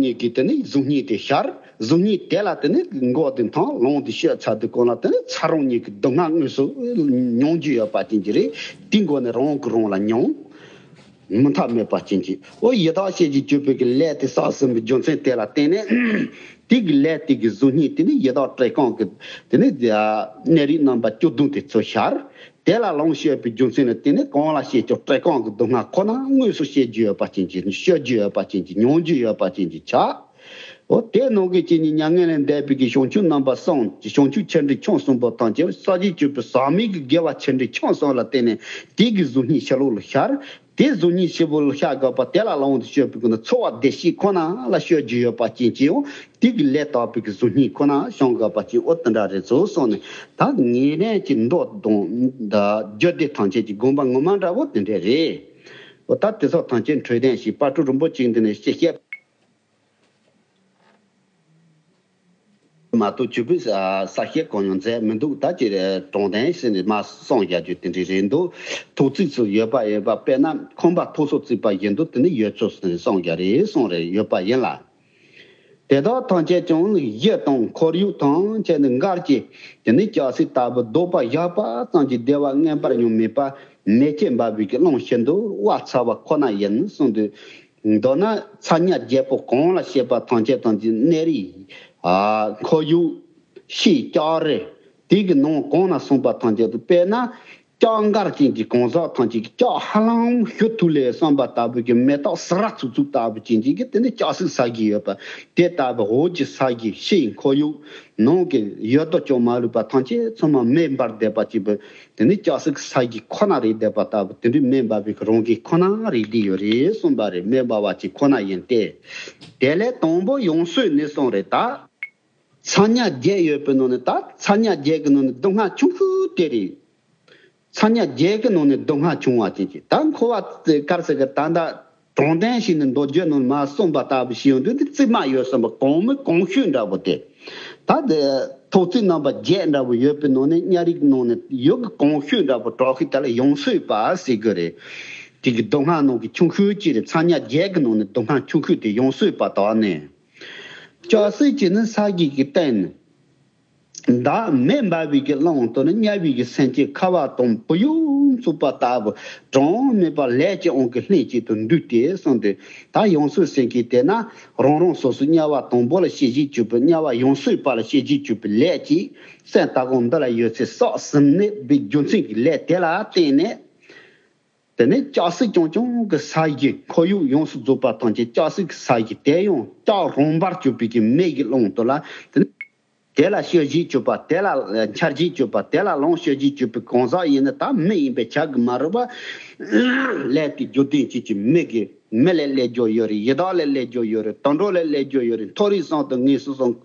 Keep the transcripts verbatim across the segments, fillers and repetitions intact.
གཉིས་ཀྱིས་དེ་ནི་གཟུགས་བརྙན་དེ་ཤར། གཟུགས་བརྙན་དེ་ལ་དེ་ནི་མགོ་དེ་འཐོམས། ལུང་དེ་ཤོད་ཚར་དུས་གང་ལ་དེ་ནི་ཚ་རོང་གཉིས་ཀྱི་སྡུག་བསྔལ་དངོས་སུ་མྱོང་རྒྱུ་ཡོད་པ་ཅན་གྱི་རེད། དེའི་མགོ་ནས་རང་གིས་རང་ལ་མྱོང་། མུ་མཐའ་མེད་པ་ཅན་གྱི། ཨོ་ཡི་དྭགས་ཞེས་བརྗོད་པའི་གི་ལས་དེ་བསགས་ཟིན་པའི་རྒྱུ་མཚན་དེ་ལ་བརྟེན་ནས། དེ་གི་ལས་དེ་གི་གཟུགས་བརྙན་དེ་ནི་ཡི་དྭགས་བཀྲེས་སྐོམ་གྱི་དེ་ནི་གནས་རིས་རྣམ་པ་བཅུ་བདུན་དེ་ཚོ་ཤར། དེ་ལ་ལུང་བཤད་པའི་རྒྱུ་མཚན་ནི་དེ་ནི་གང་ལ་བཤད་ཀྱང་བཀྲེས་སྐོམ་གྱི་སྡུག་བསྔལ་ཁོ་ན་དངོས་སུ་བཤད་རྒྱུ་ཡོད་པ་ཅན་གྱི། བཤད་རྒྱུ་ཡོད་པ་ཅན་གྱི། མྱོང་རྒྱུ་ཡོད་པ་ཅན་གྱི་ཆ། འོ་དེ་ནང་གི་ཅན་གྱི་མྱ་ངན་ལས་འདས་པའི་གི་བྱང་ཆུབ་རྣམ་པ་གསུམ། བྱང་ཆུབ་ཆེ་འབྲིང་ཆུང་གསུམ་པོ་ཐམས་ཅད་ཟག་བཅས་བཅུ་པའི་ཟག་མེད་ཀྱི་དགེ་བ་ཆེ་འབྲིང་ཆུང་གསུམ་ལ་བརྟེན་ནས་དེ་གི་གཟུགས་བརྙན་ཕྱི་ལོགས་ལ་ཤར། དེ་གཟུགས་བརྙན་ཕྱི་པོ་ལ་ཤར་དགོས་པ་དེ་ལ་ལུང་དུ་སྤྱོད་པའི་སྒོ་ནས་ཚོར་བ་བདེ་སྐྱིད་ཁོ་ན་ལ་སྤྱོད་རྒྱུ་ཡོད་པ་ཅན་གྱི། འོ་དེ་གི་ལས་དག་པའི་གི་གཟུགས་བརྙན་ཁོ་ན་བྱུང་དགོས་པ་ཅན། འོ་དེ་འདྲ་རེད་ཚོ་གསུངས་ནས། ད་ངེས་ལེན་གྱི་མདོ་དང་ད་རྒྱུད་སྡེ་ཐམས་ཅད་ཀྱི་དགོངས་པ་ངོ་མ་འདྲ་བོ་དེ་འདྲ་རེད། འོ་ད་དེ་ཚོ་ཐམས་ཅད་འཕྲོས་ལྡན་ཞིག་དཔལ་སྤྲུལ་རིན་པོ་ཆེ་འདི་ནས་ཅི་བཤད། མ་གཏོགས་བཅུ་པའི་ས་བཤད་གང་ཡང་མཛད་མི་འདུག་ད་ཅི་རེད། དྲང་བདེན་ཟེར་ནས་མ་གསུངས་བཞག་རྒྱུ་དེ་འདྲ་རེད་འདུག་ཐོག་བརྩེགས་སུ་ཡོད་པ་ཡིན་པ། དཔེར་ན་ཁང་པ་ཐོག་སོ་བརྩིགས་པ་བཞིན་དུ་དེ་ནི་ཡོད་ཚུལ་ཟེར་ནས་གསུངས་བཞག་རེད། གསུངས་རེད། ཡོད་པ་ཡིན་ལ། དེ་དག་ཐམས་ཅད་ཀྱང་གཞི་དང་ཁོར་ཡུག་ཐམས་ཅད་ནི་འགལ་གྱི། དེ་ནི་ལྕགས་སྲེག་ལྟ་བུ་རྡོག་པ་བཞག་པ་ཙམ་གྱིས་བདེ་བ་མངོན་པར་ཡང་མེད་པ། མེ་ལྕེ་འབར་བའི་གི་རླུང་བཞིན་དུ་དབབ་ཚར་བ་ཁོ་ན་ཡིན་གསུངས་དུས། མདོར་ན་ཚ་དམྱལ་བརྒྱད་པོ་གོང་ལ་བཤད་པ་ཐམས་ཅད་ཐམས་ཅད་གནས་རིས། ཨ་ཁོར་ཡུག་ཤེལ་ལྕགས་རི། དེ་གི་ནང་གང་ན་གསུངས་པ་ཐམས་ཅད་དུ། དཔེར་ན་ལྕགས་མགར་ཅན་གྱི་གང་ཟག་ཐམས་ཅད་ཀྱིས་ལྕགས་ཧ་ལམ་གཞུ་ཐུག་ལེ་བསམ་པ་ལྟ་བུ་གི་མེ་སྟག་སི་ར་ཚུག་ཚུག་ལྟ་བུ་ཅན་གྱི་གི་དེ་ནི་ལྕགས་སྲེག་ཟ་གི་ཡོད་པ། དེ་ལྟ་བུ་འོག་གི་ཟ་གི་ཤེལ་ཁོར་ཡུག་ནང་གི་ཡོད་དོ་ཅོག་མ་ལུས་པ་ཐམས་ཅད་ཚང་མ་མེ་འབར་བསྡད་པ་ཅིག་པུ། དེ་ནི་ལྕགས་སྲེག་ཟ་གི་ཁོ་ན་རེད་བསྡད་པ་ལྟ་བུ། དེ་འདྲའི་མེ་འབར་བའི་རང་བཞིན་ཁོ་ན་རེད་བསྡད་ཡོད་རེད་གསུངས་པ་རེད། མེ་འབར་བ་ཅིག་ཁོ་ན་ཡིན་ཏེ། དེ་ལས་དང་པོ་ཡོངས་སུ་ནི་གསུངས་རེད་ད། ཚ་དམྱལ་བརྒྱད་ཡོད་པའི་ནང་ནས་ད་ཚ་དམྱལ་བརྒྱད་ཀྱི་ནང་ནས་སྡུག་བསྔལ་ཆུང་ཤོས་དེ་རེད། ཚ་དམྱལ་བརྒྱད་ཀྱི་ནང་ནས་སྡུག་བསྔལ་ཆུང་བ་ཅན་གྱི་ད་འཁོར་བ་དཀར་ཟེར་གི་ད་ལྟ་དྲང་བདེན་ཞིག་ནི་མདོ་རྒྱུད་ནང་མ་གསུངས་པ་ལྟ་བུ་ཞིག་ཡོང་དུས་དེ་རྩིབ་མ་ཡོད་བསམ་པ་གང་མི་གང་ཤོས་འདྲ་བོ་དེ། ད་དེ་ཐོག་བརྩེགས་རྣམ་པ་བརྒྱད་འདྲ་བོ་ཡོད་པའི་ནང་ནས་དམྱལ་རིས་ནང་ནས་ཡོད་གི་གང་ཤོས་འདྲ་བོ་གྲགས་ཤིག་དེ་ལ་ཡོངས་སུ་པ་ཟེར་གི་རེད། དེ་གི་སྡུག་བསྔལ་ནང་གི་ཆུང་ཤོས་ཅིག་རེད། ཚ་དམྱལ་བརྒྱད་ཀྱི་ནང་ནས་སྡུག་བསྔལ་ཆུང་ཤོས་དེ་ཡོངས་སུ་པ་དག་ནས། ལྕགས་སྲེག་ཅན་ནི་ས་གཞི་གི་སྟེང་ནས། མདའ་མེ་འབར་བའི་གི་རླུང་དུ་ནི་དམྱལ་བའི་གི་སེམས་ཅན་ཁ་བ་དང་བུ་ཡུག་འཚུབ་པ་ལྟ་བུ་གྲངས་མེད་པ་ལས་ཀྱི་དབང་གིས་ལྷན་ཅིག་ཏུ་འདུས་ཏེ་གསུངས་ཏེ། ད་ཡོངས་སུ་ཟེར་མཁན་དེ་ན་རང་རང་སོ་སོའི་དམྱལ་བ་དང་པོ་ལ་སྐྱེ་བཞིན་གྱུར་པའི་དམྱལ་བ་ཡོངས་སུ་པ་ལ་སྐྱེ་བཞིན་གྱུར་པའི་ལས་ཀྱིས་སེམས་ལྟ་གོང་འདི་ལ་ཡོད་ཚད་བསགས་ཟིན་ནས་པའི་རྒྱུ་མཚན་གྱི་ལས་དེ་ལ་བརྟེན་ནས། དེ་ནས་ལྕགས་སྲེག་རྐྱང་རྐྱང་གི་ས་གཞི་ཁོར་ཡུག་ཡོངས་སུ་རྫོགས་པ་ཐམས་ཅད་ལྕགས་སྲེག་གི་ས་གཞི་དེ་ཡང་ལྕགས་རང་འབར་གྱུར་པའི་གི་མེ་གི་རླུང་དུ་ལ་དེ་ནས་དེ་ལ་སྐྱེ་བཞིན་གྱུར་པ། དེ་ལ་འཆར་བཞིན་གྱུར་པ། དེ་ལ་ལོངས་སྤྱོད་བཞིན་གྱུར་པའི་གང་ཟག་ཡིན་ན་ད་མི་ཡིན་པས་ཁྱབ་གི་མ་རེད་པ། ལས་དེ་རྒྱུ་ལྡན་ཅན་གྱི་མི་གི་མི་ལས་སླེབས་རྒྱུ་ཡོད་རེད། ཡི་དྭགས་ལས་སླེབས་རྒྱུ་ཡོད་རེད། དུད་འགྲོ་ལས་སླེབས་རྒྱུ་ཡོད་རེད། མཐོ་རིས་གསུམ་དུ་ངེས་སུ་སོང་།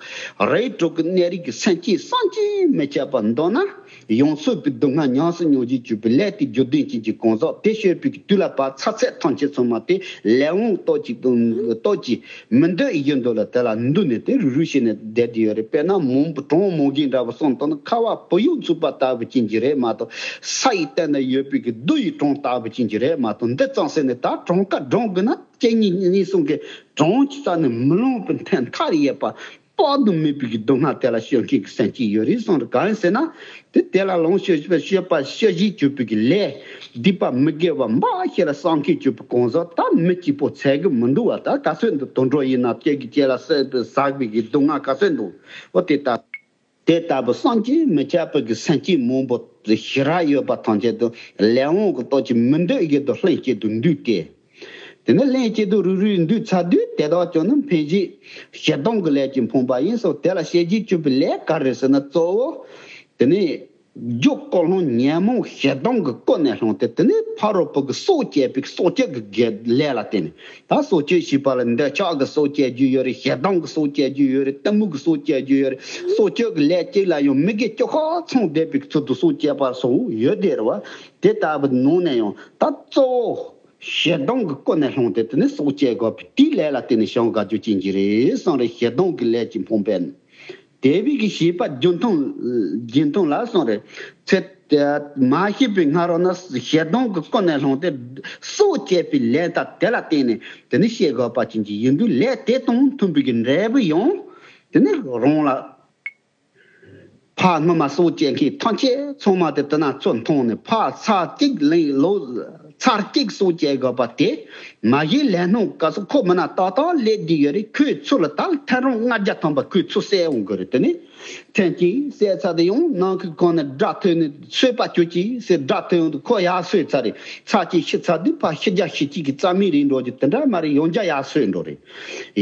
རིགས་དྲུག་གི་གནས་རིས་ཀྱི་སེམས་ཅན་བསམ་གྱིས་མི་ཁྱབ་པ་མདོར་ན། ཡོངས་སུ་པའི་སྡུག་བསྔལ་ཉམས་སུ་མྱོང་བཞིན་གྱུར་པའི་ལས་དེ་རྒྱུ་ལྡན་ཅན་གྱི་གང་ཟག་དེ་སྤྱོད་པའི་དུས་ལ་བབ་ཚ་ཚད་ཐམས་ཅད་ཚང་མ་དེ་ལས་དབང་སྟོབས་ཀྱིས་སྟོབས་ཀྱིས་མི་འདོད་བཞིན་དུ་ལ་དེ་ལ་འདུས་ནས་དེ་རུལ་རུལ་བྱས་ནས་བསྡད་དེ་ཡོད་རེད། དཔེར་ན་མང་པོ་གྲང་མོ་གི་འདྲ་བོ་སོང་དང་ན་ཁ་བ་བུ་ཡུག་འཚུབ་པ་ལྟ་བུ་ཅན་གྱི་རེད་མ་གཏོགས་ས་ཡི་སྟེང་ན་ཡོད་པའི་གི་རྡོ་ཡི་གྲངས་ལྟ་བུ་ཅན་གྱི་རེད་མ་གཏོགས་འདི་ཙམ་ཟེར་ནས་ད་གྲངས་ཀ་གྲངས་དགོས་ན་སྐྱེ་གཉིས་གཉིས་གསུམ་གི་གྲངས་ཀྱི་རྩ་ནས་མི་ལོངས་པའི་མཐའ་མཐའ་ཡས་པ། དཔག་ཏུ་མེད་པའི་གི་སྡུག་བསྔལ་དེ་ལ་སྤྱོད་མཁན་གྱི་སེམས་ཅན་ཡོད་རེད་གསུངས་རེད། གང་ཡིན་ཟེར་ན། དེ་དེ་ལ་ལོངས་སྤྱོད་པ་སྤྱོད་པ་སྤྱོད་བཞིན་གྱུར་པའི་གི་ལས་སྡིག་པ་མི་དགེ་བ་འབའ་ཞིག་ལ་བསམ་མཁན་གྱུར་པའི་གང་ཟག་ད་མི་གཅིག་པོ་ཚད་གི་མི་འདུག་བ། ད་ག་ཚོད་འདུག་དུད་འགྲོ་ཡིན་ན་སྐྱེ་གི་སྐྱེ་ལ་བསད་པའི་ཟག་པའི་གི་སྡུག་བསྔལ་ག་ཚོད་འདུག་འོ་དེ་ལྟ། དེ་ལྟ་བུ་བསམ་གྱིས་མི་ཁྱབ་པའི་གི་སེམས་ཅན་མང་པོ་ཞེ་དྲག་ཡོད་པ་ཐམས་ཅད་དུ་ལས་དབང་གི་སྟོབས་ཀྱིས་མི་འདོད་བཞིན་དུ་ལྷན་སྐྱེས་སུ་འདུས་ཏེ། དེ་ནས་ལྷན་སྐྱེས་སུ་རུལ་རུལ་འདུས་ཚར་དུས་དེ་དག་ཀྱང་ནི་འཕེན་བྱེད་ཞེ་སྡང་གི་ལས་ཀྱིས་འཕངས་པ་ཡིན་སོགས། དེ་ལ་སྐྱེ་བཞིན་གྱུར་པའི་ལས་ག་རེ་ཟེར་ན་གཙོ་བོ་དེ་ནས་རྒྱུ་ཀུན་སློང་ཉོན་མོངས་ཞེ་སྡང་གི་ཀུན་ནས་བསླངས་ཏེ། དེ་ནས་ཕ་རོལ་པོ་གི་སྲོག་བཅད་པའི་སྲོག་གཅོད་ཀྱི་ལས་ལ་བརྟེན་ནས། ད་སྲོག་གཅོད་ཞེས་པ་ལ་འདོད་ཆགས་ཀྱི་སྲོག་གཅོད་རྒྱུ་ཡོད་རེད། ཞེ་སྡང་གི་སྲོག་གཅོད་རྒྱུ་ཡོད་རེད། གཏི་མུག་གི་སྲོག་གཅོད་རྒྱུ་ཡོད་རེད། སྲོག་གཅོད་ཀྱི་ལས་གཅིག་ལ་ཡང་མི་དགེ་བཅུ་ཁ་ཚང་བསྡད་པའི་ཚུལ་དུ་སྲོག་གཅོད་པ་སོགས་ཡོད་དེ་རེད་བ། དེ་ལྟ་བུའི་ནང་ནས་ཡང་ད་གཙོ་བོ་ཞེ་སྡང་གི་ཀུན་ནས་བསླངས་ཏེ། དེ་ནས་སྲོག་གཅོད་དགོས་པའི་དེའི་ལས་ལ་བརྟེན་ནས་བྱུང་དགོས་རྒྱུ་ཅན་གྱི་རེད་གསུངས་རེད། ཞེ་སྡང་གི་ལས་ཀྱིས་འཕངས་པས། དེ་བས་ཀྱི་བྱིས་པ་རྒྱུན་མཐོང་རྒྱུན་མཐོང་ལ་གསུངས་རེད། ཚེ་ དེ་མ་ཤེས་པའི་སྔ་རོལ་ན་ཞེ་སྡང་གི་ཀུན་ནས་བསླངས་ཏེ། སྲོག་བཅད་པའི་ལས་དང་དེ་ལ་བརྟེན་ནས་དེ་ནི་བྱེད་དགོས་པ་ཅན་གྱི་ཡིན་དུས། ལས་དེ་དང་མཐུན་པའི་གི་འབྲས་བུ་ཡང་དེ་ནི་རང་ལ། ཕར་སྔོན་མ་སྲོག་བཅད་མཁན་ཐམས་ཅད་ཚང་མ་དེ་དེ་ན་ཚུར་མཐོང་ནས། ཕར་ཚར་གཅིག་ལན་ལོ་ཚར་གཅིག་སྲོག་བཅད་དགོས་པ་དེ་མ་གཞི་ལས་སྣང་ག་སོ་ཁོ་མི་ན་ཏག་ཏག་སླེབས་བསྡད་ཡོད་རེད། ཁོའི་ཚུར་ལ་ད་ཐེངས་རང་ལྔ་བརྒྱ་ཐམ་པ་ཁོའི་ཚུར་བསད་འོང་གི་རེད། དེ་ནི་ཐེངས་གཅིག་བསད་ཚར་དེ་ཡང་ནང་ཁུལ་གང་ནས་དགྲ་ཐོན་ནས་གསོད་པ་གྱུར་ཅིག་ཟེར་དགྲ་ཐོན་འོང་དུས་ཁོ་ཡར་གསོད་ཚར་རེད། ཚར་གཅིག་ཤི་ཚར་དུས་ཕར་ཤི་རྒྱག་ཤི་གཅིག་གི་རྩ་མེད་རེད་འགྲོ་རྒྱུ་དེ་འདྲ་མ་རེད། ཡང་བསྐྱར་ཡར་གསོད་འགྲོ་རེད།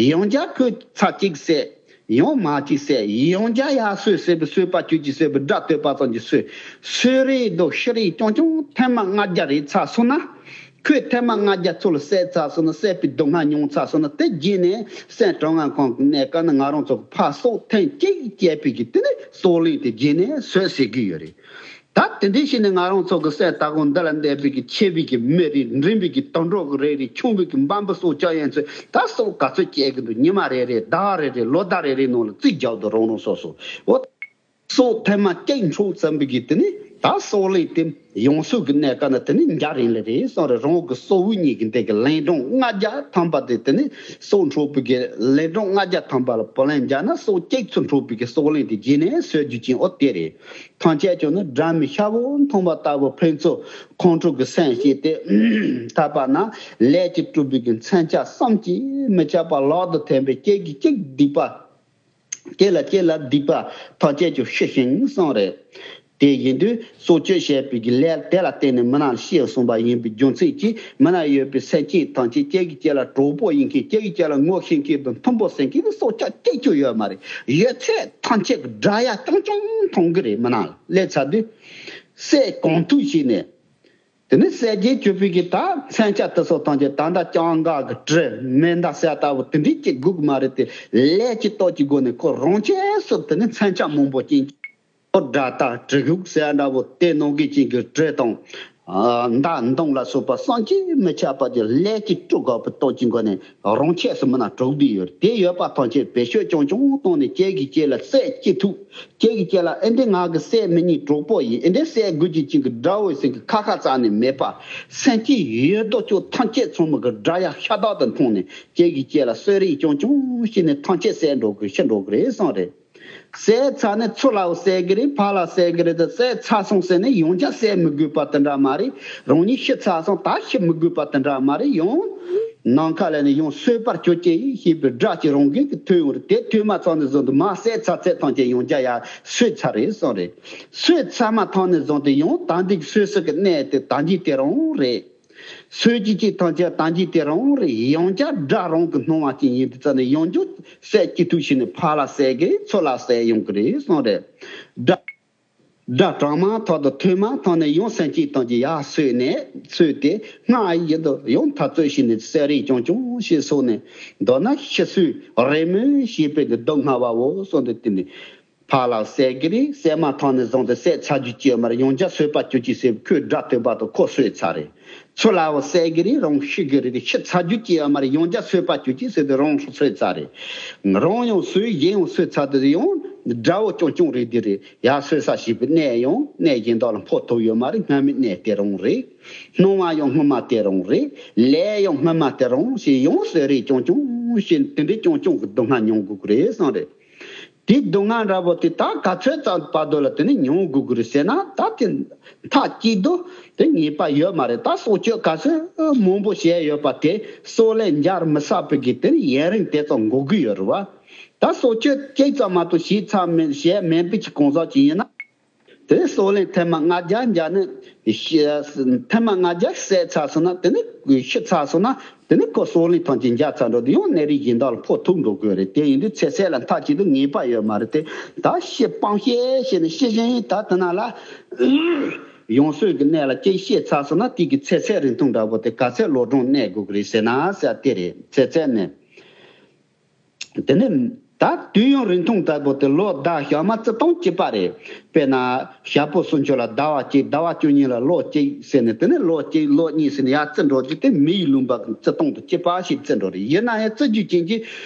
ཡང་བསྐྱར་ཁོས་ཚར་གཅིག་བསད། ཡང་མ་གཅིག་བསད། ཡང་བསྐྱར་ཡར་གསོད་ཟེར་བའི་གསོད་པ་གྱུར་ཅིག་ཟེར་བའི་དགྲ་བསྟོད་པ་ཙམ་གྱིས་གསོད། གསོད་རེས་དང་ཤི་རེས་རྐྱང་རྐྱང་ཐེངས་མ་ལྔ་བརྒྱ་རེ་ཚར་སོང་ན། ཁོས་ཐེངས་མ་ལྔ་བརྒྱ་ཚུར་ལ་བསད་ཚར་སོང་ན། བསད་པའི་སྡུག་བསྔལ་མྱོང་ཚར་སོང་ན། དེ་རྗེས་ནས་སྲིད་དྲང་ངེས་ཁང་གི་གནས་སྐབས་ན་ང་རང་ཚོ་གི་ཕར་སྲོག་ཐེངས་གཅིག་བཅད་པའི་གི་དེ་ནི་སྲོག་ལན་དེ་རྗེས་ནས་གསོད་ཟེར་གི་ཡོད་རེད། ད་དེ་འདྲའི་ཞིག་ནི་ང་རང་ཚོ་གི་སྲས་དར་གོང་འདི་ལ་འདས་པའི་གི་ཆེ་བའི་གི་མི་རེད། འབྲིང་བའི་གི་དུད་འགྲོ་གི་རེ་རེ། ཆུང་བའི་གི་འབའ་འབུ་སོགས་ཀྱང་ཡན་ཚོད་ད་སྲོག་ག་ཚོད་བཅད་གི་འདུག་ཉི་མ་རེ་རེ། ཟླ་བ་རེ་རེ། ལོ་ཟླ་རེ་རེའི་ནང་ལ་རྩིས་རྒྱག་འདུག་རང་རང་སོ་སོ། འོ། སྲོག་ཐེངས་མ་གཅིག་འཕྲོག་ཙམ་པའི་གི་དེ་ནི་ད་སྲོག་ལན་དེ་ཡོངས་སུ་གི་གནས་སྐབས་ན་དེ་ནི་འཇའ་རིང་ལ་རེད་གསུངས་རེད། རང་གི་སྲོག་བུ་གཉིས་ཀྱི་འདི་གི་ལན་གྲངས་ལྔ་བརྒྱ་ཐམ་པ་དེ། དེ་ནི་སྲོག་འཕྲོག་པའི་གི་ལན་གྲངས་ལྔ་བརྒྱ་ཐམ་པ་ལ་བུ་ལོན་བརྒྱབ་ན། སྲོག་གཅིག་ཚུར་འཕྲོག་པའི་གི་སྲོག་ལན་དེ་རྗེས་ནས་གསོད་རྒྱུ་ཅན། འོ་དེ་རེད། ཐམས་ཅད་ཀྱང་ནི་དགྲ་མི་ཤ་བོ་མཐོང་བ་ལྟ་བུ་ཕན་ཚུན་ཁོང་ཁྲོ་གི་སེམས་བསྐྱེད་དེ། ཐར་པ་ན་ལས་ཀྱིས་སྤྲུལ་པའི་གི་མཚོན་ཆ་བསམ་གྱིས་མི་ཁྱབ་པ་ལག་ཏུ་ཐོན་པས། གཅིག་གིས་གཅིག་སྡིག་པ། གཅིག་ལ་གཅིག་ལ་སྡིག་པ་ཐམས་ཅད་ཀྱང་ཤི་ཞིང་གསུངས་རེད། དེ་ཡིན་དུས་སྲོག་གཅོད་བྱས་པའི་གི་ལས་དེ་ལ་བརྟེན་ནས་མི་ནག་ཤི་གསུངས་པ་ཡིན་པའི་རྒྱུ་མཚན་གྱིས། མི་ནག་ཡོད་པའི་སེམས་ཅན་ཐམས་ཅད། གཅིག་གིས་གཅིག་ལ་གྲོགས་པོ་ཡིན་མཁན། གཅིག་གིས་གཅིག་ལ་ངོ་ཤེས་མཁན་དང་མཐུན་པོ་ཟེར་མཁན་གྱི་སྲོག་ཆགས་གཅིག་ཀྱང་ཡོད་མ་རེད། ཡོད་ཚད་ཐམས་ཅད་ཀྱི་དགྲ་ཡ་རྐྱང་རྐྱང་མཐོང་གི་རེད། མི་ནག་ལ་སླེབས་ཚར་དུས། བསད་གང་ཐུབ་བྱས་ནས། དེ་ནས་བསད་རྗེས་གྱུར་པའི་གི་ད་མཚོན་ཆ་དེ་ཚོ་ཐམས་ཅད་ད་ལྟ་སྤྱང་ཀ་གི་གྲི་མེ་མདའ་ཟེར་ལྟ་བུ་དེ་འདྲའི་གཅིག་དགོས་ཀྱི་མ་རེད་དེ། ལས་ཀྱི་སྟོབས་ཀྱི་སྒོ་ནས་ཁོ་རང་ཆས་སུ་དེ་ནས་མཚོན་ཆ་མང་པོ་ཅན་གྱི་དགྲ་སྟ། གྲི་གུག་ཟེར་འདྲ་བོ་དེ་ནང་གི་ཅན་གྱི་གྲི་དང་། ཨ། མདའ་མདུང་ལ་སོགས་པ་བསམ་གྱིས་མི་ཁྱབ་པ་གྱི་ལས་ཀྱི་སྤྲུལ་དགོས་པའི་སྟོབས་ཀྱི་སྒོ་ནས་རང་ཆས་སུ་མི་ནག་གྲོགས་བསྡད་ཡོད་རེད། དེ་ཡོད་པ་ཐམས་ཅད་བེད་སྤྱོད་རྐྱང་རྐྱང་བཏང་ནས་གཅིག་གིས་གཅིག་ལ་བསད་ཅི་ཐུབ། གཅིག་གིས་གཅིག་ལ་ཨེ་འདི་ང་གི་སྲས་མི་གཉིས་གྲོགས་པོ་ཡིན། ཨེ་འདི་བསད་དགོས་ཀྱི་ཅིག་གི་དགྲ་བོ་ཟེར་གི་ཁ་ཁ་རྩ་ནས་མེད་པ། སེམས་ཅན་ཡོད་དོ་ཅོག་ཐམས་ཅད་ཚང་མ་གི་དགྲ་ཡ་ཤ་སྟག་ཏུ་མཐོང་ནས་གཅིག་གིས་གཅིག་ལ་གསོད་རེས་རྐྱང་རྐྱང་བྱས་ནས་ཐམས་ཅད་བསད་འགྲོ་གི་ཤི་འགྲོ་གི་རེད་གསུངས་རེད། བསད་ཚར་ནས་ཚུར་ལའོ་བསད་གི་རེད། ཕར་ལ་བསད་གི་རེད་དེ། བསད་ཚར་སོང་ཟེར་ནས་ཡང་བསྐྱར་བསད་མི་དགོས་པ་དེ་འདྲ་མ་རེད། རང་ཉིད་ཤི་ཚར་སོང་ད་ཤི་མི་དགོས་པ་དེ་འདྲ་མ་རེད། ཡང་ནམ་མཁའ་ལ་ནས་ཡང་གསོད་པར་གྱུར་ཅིག་ཞེས་པའི་སྒྲ་ཅིག་རང་གིས་ཐོས་ཡོང་རེད། དེ་ཐོས་མ་ཚར་ནས་བཟུང་སྟེ་མར་བསད་ཚར་ཚད་ཐམས་ཅད་ཡང་བསྐྱར་ཡར་གསོད་ཚར་རེད་གསུངས་རེད། གསོད་ཚར་མ་ཐག་ནས་བཟུང་སྟེ་ཡང་ད་འདི་གི་གསོད་ས་གི་གནས་དེ་ད་འདི་དེ་རང་རེད། གསོད་ཀྱི་ཅིག་ཐམས་ཅད་ད་འདི་དེ་རང་རེད། ཡང་བསྐྱར་དགྲ་རང་གི་སྣང་བ་ཅན་ཡིན་དུས་ཙ་ནས་ཡང་བསྐྱར་བསད་ཅི་ཐུབ་བྱས་ནས་ཕར་ལ་བསད་གི་རེད། ཚུར་ལ་བསད་ཡོང་གི་རེད་གསུངས་རེད། དགྲ། དགྲ་དྲངས་མ་ཐག་ཏུ་ཐོན་མ་ཐག་ནས་ཡང་སེམས་ཅན་ཐམས་ཅད་ཡར་གསོད་ནས་གསོད་དེ་སྔར་བཞིན་དུ་ཡང་འཐབ་རྩོད་བྱས་ནས་བསད་རེས་རྐྱང་རྐྱང་བྱས་སོང་ནས། མདོར་ན་ཤི་གསོན་རེས་མོས་བྱས་པའི་གི་སྡུག་བསྔལ་བའོ་གསུངས་ཏེ། དེ་ནས་ཕར་ལ་བསད་ཀྱི་རེད། བསད་མ་ཐག་ནས་བཟུང་སྟེ་བསད་ཚར་རྒྱུ་ཅི་ཡོད་མ་རེད། ཡང་བསྐྱར་གསོད་པར་གྱུར་ཅིག་ཟེར་ཁོས་དགྲ་བསྟོད་པ་དང་ཁོ་གསོད་ཚར་རེད། ཚུར་ལའོ་བསད་ཀྱི་རེད། རང་ཤི་གི་རེད། ཤི་ཚར་རྒྱུ་ཅི་ཡོད་མ་རེད། ཡང་བསྐྱར་གསོད་པར་གྱུར་ཅིག་ཟེར་ཏེ་རང་གསོད་ཚར་རེད། རང་ཡང་གསོད། གཞན་ཡང་གསོད་ཚར་དེ་ཡང་དགྲ་བོ་རྐྱང་རྐྱང་རེད། དེ་རེད། ཡར་གསོད་ས་ཞེས་པའི་གནས་ཡང་གནས་གཞན་དག་ལ་འཕོ་ཐུབ་ཡོད་མ་རེད། སྔ་མའི་གནས་དེ་རང་རེད། སྣང་བ་ཡང་སྔོན་མ་དེ་རང་རེད། ལས་ཡང་སྔོན་མ་དེ་རང་ཞེས་ཡང་གསོད་རེས་རྐྱང་རྐྱང་བྱས། དེ་འདྲའི་རྐྱང་རྐྱང་གི་སྡུག་བསྔལ་མྱོང་དགོས་ཀྱི་རེད་གསུངས་རེད། དེའི་སྡུག་བསྔལ་འདྲ་པོ་དེ་ད་ག་ཚོད་ཙམ་བར་དུ་ལ་དེ་ནི་མྱོང་དགོས་ཀྱི་རེད་ཟེར་ན། ད་དེ་མཐའ་གཅིག་ཏུ་དེ་ངེས་པ་ཡོད་མ་རེད། ད་སྲོག་གཅོད་ག་ཚོད་མང་པོ་བྱས་ཡོད་པ་དེ་སྲོག་ལན་འཇལ་མི་ཚར་བའི་གི་དེ་ནི་ཡུན་རིང་དེ་ཙམ་འགོར་གི་ཡོད་རེད་བ། ད་སྲོག་གཅོད་གཅིག་ཙམ་མ་གཏོགས་བྱས་ཚར་མེད། བྱས་མེད་པའི་གི་གང་ཟག་ཅིག་ཡིན་ན། དེ་སྲོག་ལན་ཐེངས་མ་ལྔ་བརྒྱ་འཇལ་ནས་ཤི། ཐེངས་མ་ལྔ་བརྒྱ་བསད་ཚར་སོང་ན། དེ་ནི་ཤི་ཚར་སོང་ན། དེ་ནི་ཁོ་སྲོག་ལན་ཐམས་ཅད་འཇལ་ཚར་འགྲོ་དུས་ཡང་གནས་རིས་གཞན་དག་ལ་འཕོ་ཐུབ་འགྲོ་དགོས་རེད། དེ་ཡིན་དུས་ཚེ་ཟད་ལ་མཐའ་གཅིག་ཏུ་ངེས་པ་ཡོད་མ་རེད་དེ། ད་ཤི་སྤང་བྱས་བྱས་ནས་ཤི་བཞིན་ད་དེ་ན་ལ་ཡང་སྲོག་གི་གནས་ལ་གཅིག་ཤི་ཚར་སོང་ན། དེ་གི་ཚེ་ཚད་རིང་ཐུང་འདྲ་པོ་དེ་ག་ཚད་ལོ་གྲངས་གནས་དགོས་ཀྱི་རེད་ཟེར་ན་ཟེར་དེ་རེད། ཚེ་ཚད་ནི། དེ་ནས་ད་དུས་ཡུན་རིང་ཐུང་ལྟ་བུ་དེ་ལོ་ཟླ་ཞག་མ་བཅུ་སྟོང་གཅིག་པ་རེད། དཔེར་ན་ཞག་པོ་སུམ་ཅུ་ལ་ཟླ་བ་གཅིག་ཟླ་བ་བཅུ་གཉིས་ལ་ལོ་གཅིག་ཟེར་ནས། དེ་ནས་ལོ་གཅིག་ལོ་གཉིས་ཟེར་ནས་ཡར་བརྩི་འགྲོ་རྒྱུ་དེ་མི་ཡི་ལུང་པ་གི་བཅུ་སྟོང་དང་གཅིག་པ་ཞིག་བརྩི་འགྲོ་རེད། ཡིན་ན་ཡང་བརྩི་རྒྱུ་ཅན་གྱི་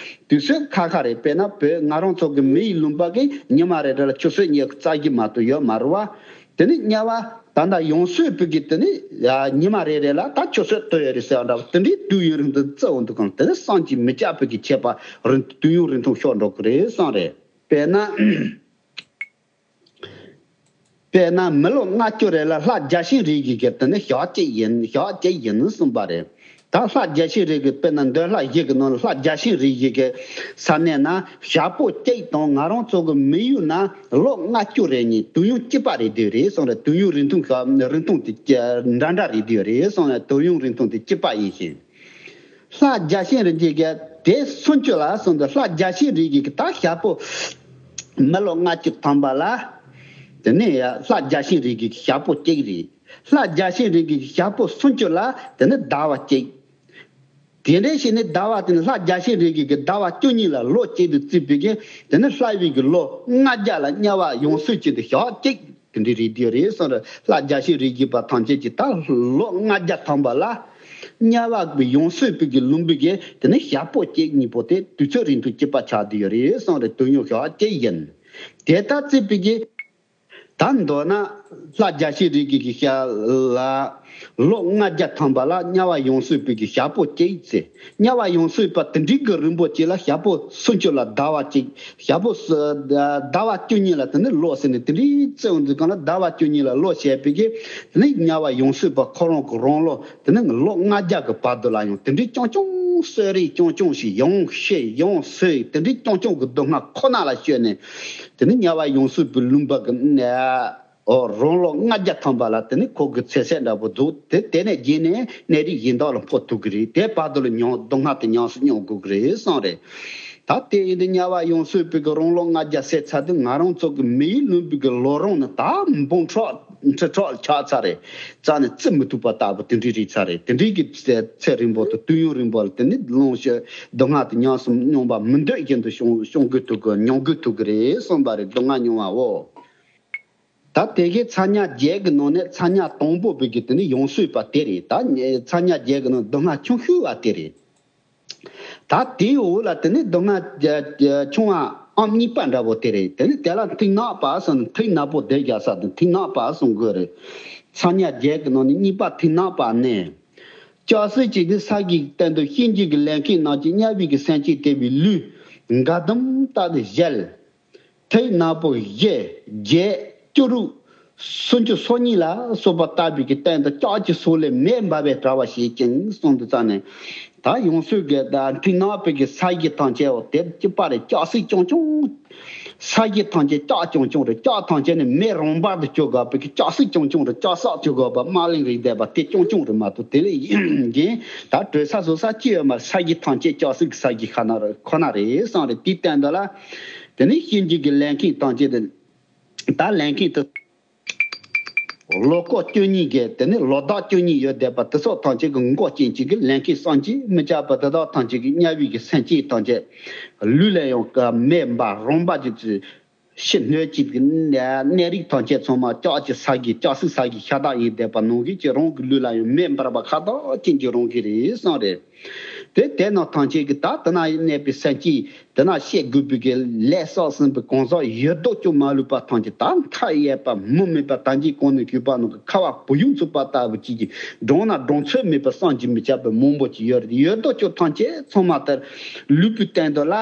དུས་ཚོད་ཁ་ཁ་རེད། དཔེར་ན་བོད་ང་རང་ཚོ་གི་མི་ཡི་ལུང་པ་གི་ཉི་མ་རེ་རེ་ལ་ཆུ་ཚོད་ཉི་ཤུ་རྩ་བཞི་མ་གཏོགས་ཡོད་མ་རེད་བ། དེ་ནི་དམྱལ་བ་ད་ལྟ་ཡོངས་སུ་སྤུས་ཀྱི་དེ་ནི་ཉི་མ་རེ་རེ་ལ་ད་ཆུ་ཚོད་བཏུ་ཡོད་རེད་ཟེར་བ་འདྲ་བ་དེ་འདྲའི་དུས་ཡུན་རིང་དུ་བརྩི་འོང་དུས་གང་དེ་ནི་བསམ་གྱིས་མི་ཁྱབ་པའི་གི་ཁྱད་པར་རིང་དུས་ཡུན་རིང་ཐུང་ཤོར་འགྲོ་གི་རེད་བསམ་རེད། དཔེར་ན། དཔེར་ན་མི་ལོ་ལྔ་བཅུ་རེ་ལ་ལྷ་བརྒྱ་བྱིན་རིགས་ཀྱི་གི་དེ་ནི་ཞག་གཅིག་ཡིན་ཞག་གཅིག་ཡིན་གསུངས་པ་རེད། ད་ལྷ་བརྒྱ་བྱིན་རིགས་ཀྱི་དཔེར་ན་འདོད་ལྷ་བཞི་གི་ནང་ལ་ལྷ་བརྒྱ་བྱིན་རིགས་བཞི་གི་ས་གནས་ན་ཞག་པོ་གཅིག་དང་ང་རང་ཚོ་གི་མི་ཡུལ་ན་ལོ་ལྔ་བཅུ་རེ་གཉིས་དུས་ཡུན་གཅིག་པ་རེད་དེ་རེད་གསུངས་རེད། དུས་ཡུན་རིང་ཐུང་ཞག་རིང་ཐུང་དེ་འདྲ་འདྲ་རེད་དེ་རེད་གསུངས་རེད། དུས་ཡུན་རིང་ཐུང་དེ་གཅིག་པ་ཡིན་ཞིང་། ལྷ་བརྒྱ་བྱིན་རིགས་ཀྱི་དེ་སུམ་ཅུ་ལ་གསུངས་འདུག་ལྷ་བརྒྱ་བྱིན་རིགས་ཀྱི་ད་ཞག་པོ་མི་ལོ་ལྔ་བཅུ་ཐམ་པ་ལ། དེ་ནས་ཡ་ལྷ་བརྒྱ་བྱིན་རིགས་ཀྱི་ཞག་པོ་གཅིག་རེད། ལྷ་བརྒྱ་བྱིན་རིགས་ཀྱི་ཞག་པོ་སུམ་ཅུ་ལ་དེ་ནི་ཟླ་བ་གཅིག་དེ་འདྲའི་ཞིག་ནི་ཟླ་བ་དེ་ནི་ལྷ་བརྒྱ་བྱིན་རིགས་ཀྱི་ཟླ་བ་བཅུ་གཉིས་ལ་ལོ་གཅིག་ཏུ་བརྩིས་པའི་གི་དེ་ནི་ལྷ་བའི་གི་ལོ་ལྔ་བརྒྱ་ལ་དམྱལ་བ་ཡོངས་སུ་སྤྱད་དེ་ཞག་གཅིག་དེ་འདྲའི་རེད་དེ་རེད་གསུངས་རེད། ལྷ་བརྒྱ་བྱིན་རིགས་ཀྱི་པ་ཐམས་ཅད་ཀྱི་ད་ལོ་ལྔ་བརྒྱ་ཐམ་པ་ལ་དམྱལ་བ་གི་ཡོངས་སུ་སྤྱད་ཀྱི་ལུང་པའི་གི་དེ་ནི་ཞག་པོ་གཅིག་གཉིས་པོ་དེ་དུས་ཚོད་རིང་ཐུང་གཅིག་པ་ཆགས་དེ་རེད་གསུངས་རེད། དུས་ཡུན་ཞག་གཅིག་ཡིན། དེ་ལྟར་བརྩིས་པའི་གི་ད་མདོར་ན་ལྷ་བརྒྱ་བྱིན་རིགས་ཀྱི་ཞག་ལ་ལོ་ལྔ་བརྒྱ་ཐམ་པ་ལ་དམྱལ་བ་ཡོངས་སུ་སྤྱད་ཀྱི་ཞག་པོ་གཅིག་ཚེ། དམྱལ་བ་ཡོངས་སུ་སྤྱད་པ་དེ་འདྲའི་གི་རིང་པོ་གཅིག་ལ་ཞག་པོ་སུམ་ཅུ་ལ་ཟླ་བ་གཅིག་ཞག་པོ་སུ་ཟླ་བ་བཅུ་གཉིས་ལ་དེ་ནི་ལོ་ཟེར་ནས་དེ་འདྲའི་བརྩི་འོང་དུས་གང་ལ་ཟླ་བ་བཅུ་གཉིས་ལ་ལོ་བྱས་པའི་གི་དེ་ནི་དམྱལ་བ་ཡོངས་སུ་སྤྱད་པ་ཁོ་རང་གི་རང་ལོ་དེ་ནི་ལོ་ལྔ་བརྒྱ་གི་བར་དུ་ལ་ཡང་དེ་འདྲའི་རྐྱང་རྐྱང་གསོད་རེས་རྐྱང་རྐྱང་ཞིག་ཡང་ཤི་ཡང་གསོད་དེ་འདྲའི་རྐྱང་རྐྱང་གི་སྡུག་བསྔལ་ཁོ་ན་ལ་སྤྱོད་ནས། དེ་ནི་དམྱལ་བ་ཡོངས་སུ་སྤྱད་པའི་ལུང་པ་གི་ཨོ་རང་ལོ་ལྔ་བརྒྱ་ཐམ་པ་ལ་དེ་ནི་ཁོ་གི་ཚེ་ཚད་འདྲ་པོ་འདུག་དེ་དེ་ནས་རྗེས་ནས་གནས་རིགས་གཞན་དག་ལ་འཕོ་ཐུབ་ཀྱི་རེད། དེ་བར་དུ་ལ་མྱོང་སྡུག་བསྔལ་དེ་ཉམས་སུ་མྱོང་དགོས་ཀྱི་རེད་གསུངས་རེད། ད་དེ་ཡིན་དུས་དམྱལ་བ་ཡོངས་སུ་སྤྱད་པའི་གི་རང་ལོ་ལྔ་བརྒྱ་ཟེར་ཚར་དུས་ང་རང་ཚོ་གི་མིའི་ལུང་པའི་གི་ལོ་རིམ་ནི་ད་འབུམ་ཕྲག་ཁྲི་ཕྲག་ཆགས་ཚར་རེད། རྩ་ནས་བརྩི་མི་ཐུབ་པ་ལྟ་བུ་དེ་འདྲའི་རེད་ཚར་རེད། དེ་འདྲའི་གི་ཚེ་ཚེ་རིང་པོ་དང་དུས་ཡུན་རིང་པོ་ལ་དེ་ནི་ལོངས་སྤྱོད་སྡུག་བསྔལ་དེ་ཉམས་སུ་མྱོང་བ་མི་འདོད་བཞིན་དུ་བྱུང་བྱུང་དགོས་ཐུག་གི་མྱོང་དགོས་ཐུག་གི་རེད་གསུངས་པ་རེད། སྡུག་བསྔལ་མྱོང་བའོ། ད་དེ་གའི་ཚ་དམྱལ་བརྒྱད་ཀྱི་ནང་ནས་ཚ་དམྱལ་དང་པོ་པའི་གི་དེ་ནི་ཡོངས་སུ་སྤྱད་པ་དེ་རེད། ད་ཚ་དམྱལ་བརྒྱད་ཀྱི་ནང་སྡུག་བསྔལ་ཆུང་ཤོས་པ་དེ་རེད། ད་དེའི་འོག་ལ་དེ་ནི་སྡུག་བསྔལ་ཆུང་བ་ཨང་གཉིས་པ་འདྲ་པོ་དེ་རེད། དེ་ནི་དེ་ལ་མཐིང་ནག་པ་ཟེར་ནས་མཐིང་ནག་པོ་བསྡད་རྒྱག་ས་དེ་མཐིང་ནག་པ་གསུང་དགོས་རེད། ཚ་དམྱལ་བརྒྱད་ཀྱི་ནང་ནས་གཉིས་པ་མཐིང་ནག་པ་ནས། ལྕགས་སྲེག་བྱེད་དུས་ས་གཞིའི་སྟེང་དུ་གཤིན་རྗེ་གི་ལས་མཁན་རྣམས་ཀྱིས་དམྱལ་བའི་གི་སེམས་ཅན་དེ་བའི་ལུས་འགའ་དུམ་ལྟར་དུ་བཞལ། མཐིང་ནག་པོ་བཞི་བརྒྱད་བཅུ་དྲུག་སུམ་ཅུ་སོ་གཉིས་ལ་སོགས་པ་བཏབ་པའི་གི་སྟེང་དུ་ལྕགས་ཀྱི་སོ་ལས་མེ་འབར་བའི་དྲ་བ་བྱེད་ཅིང་གསུངས་དུས་ཙ་ནས། ད་ཡོངས་སུ་གི་ད་མཐིང་ནག་པའི་གི་ས་གཞི་ཐམས་ཅད་འོ་དེ་གཅིག་པ་རེད། ལྕགས་སྲེག་རྐྱང་རྐྱང་། ས་གཞི་ཐམས་ཅད་ལྕགས་རྐྱང་རྐྱང་རེད། ལྕགས་ཐམས་ཅད་ནི་མེ་རང་འབར་དུ་གྱུར་དགོས་པའི་གི་ལྕགས་སྲེག་རྐྱང་རྐྱང་རེད། ལྕགས་སྲེག་གྱུར་དགོས་པ་དམར་ལིང་རེད་བསྡད་པ་དེ་རྐྱང་རྐྱང་རེད་མ་གཏོགས་དེ་ལས་གཞན་ད་དྲོད་ས་བཟོ་ས་ཅི་ཡོད་མ་རེད། ས་གཞི་ཐམས་ཅད་ལྕགས་སྲེག་གི་ས་གཞི་ཁ་ན་རེད་ཁོ་ན་རེད་གསུངས་རེད། དེའི་སྟེང་དུ་ལ་དེ་ནི་གཤིན་རྗེ་གི་ལས་མཁན་ཐམས་ཅད་དེ་ད་ལས་མཁན་དེ། ལོ་སྐོར་བཅུ་གཉིས་ཀྱི་དེ་ནི་ལོ་ཟླ་བཅུ་གཉིས་ཡོད་བསྡད་པ་དེ་ཚོ་ཐམས་ཅད་ཀྱི་མགོ་ཅན་གཅིག་གི་ལས་མཁན་བསམ་གྱིས་མི་ཁྱབ་པ་དེ་དག་ཐམས་ཅད་ཀྱི་དམྱལ་བའི་གི་སེམས་ཅན་ཐམས་ཅད་ལུས་ལ་ཡང་མེ་འབར་རང་འབར་གྱི་ཚུལ་ཕྱི་སྣོད་ཀྱི་གནས་རིགས་ཐམས་ཅད་ཚང་མ་ལྕགས་ཀྱི་ས་གཞི་ལྕགས་སྲེག་ས་གཞི་ཤ་སྟག་ཡིན་བསྡད་པ་ནང་བཞིན་གྱི་རང་གི་ལུས་ལ་ཡང་མེ་འབར་བ་ཁ་དོག་ཅན་གྱི་རང་གི་རེད་གསུངས་རེད། དེ་དེ་རྣམས་ཐམས་ཅད་ཀྱི་ད་དེ་ན་གནས་པའི་སེམས་ཅན་དེ་ན་བཤད་དགོས་པའི་གི་ལས་བསགས་ཟིན་པའི་གང་ཟག་ཡོད་དོ་ཅོག་མ་ལུས་པ་ཐམས་ཅད་ད་མཐའ་ཡས་པ་མུ་མེད་པ་ད་འཇིག་གོང་ནས་གུས་པ་ནང་གི་ཁ་བ་བུ་ཡུག་འཚུབ་པ་ལྟ་བུ་ཅིག་གིས་གྲོང་ན་གྲོང་ཚོད་མེད་པ་བསམ་གྱིས་མི་ཁྱབ་པའི་མང་པོ་ཅིག་ཡོད་རེད། ཡོད་དོ་ཅོག་ཐམས་ཅད་ཚང་མ་ལྟར་ལུས་པོའི་སྟེང་དུ་ལ་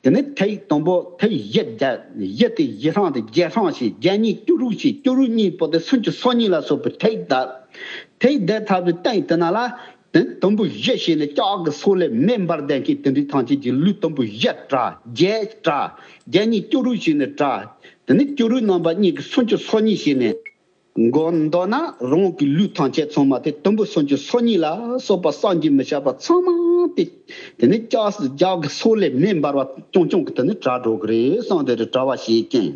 དེ་ནས་ཐིག་དང་པོ་ཐིག་བཞི་བརྒྱ་བཞི་དེ་བཞི་སྲང་དེ་བརྒྱད་སྲང་ཞིག་བརྒྱད་གཉིས་བཅུ་དྲུག་ཞིག་བཅུ་དྲུག་གཉིས་པོ་དེ་སུམ་ཅུ་སོ་གཉིས་ལ་སོགས་པའི་ཐིག་བརྡབས། ཐིག་བརྡབས་ཐབས་དེ་སྟེང་དེ་ན་ལ། དེ་དུམ་བུ་བཞི་བྱས་ནས་ལྕགས་ཀྱི་སོ་ལས་མེ་འབར་ལྡན་མཁན་དེ་འདྲའི་ཐམས་ཅད་ཀྱི་ལུས་དུམ་བུ་བཞི་བྲ། བརྒྱད་བྲ། བརྒྱད་གཉིས་བཅུ་དྲུག་བྱས་ནས་བྲ། དེ་ནས་བཅུ་དྲུག་རྣམ་པ་གཉིས་ཀྱི་སུམ་ཅུ་སོ་གཉིས་བྱས་ནས། མགོ་མདོར་ན་རང་གི་ལུས་ཐམས་ཅད་ཚང་མ་དེ་དུམ་བུ་སུམ་ཅུ་སོ་གཉིས་ལ་སོགས་པ་བསམ་གྱིས་མི་ཁྱབ་པ་ཚང་མ་དེ། དེ་ནས་ལྕགས་སུ་ལྕགས་ཀྱི་སོ་ལས་མེ་འབར་བ་རྐྱང་རྐྱང་གི་དེ་ནས་བྲ་འགྲོ་གི་རེད་གསུངས་དེ་རེད་བྲ་བ་བྱེད་ཀྱིན།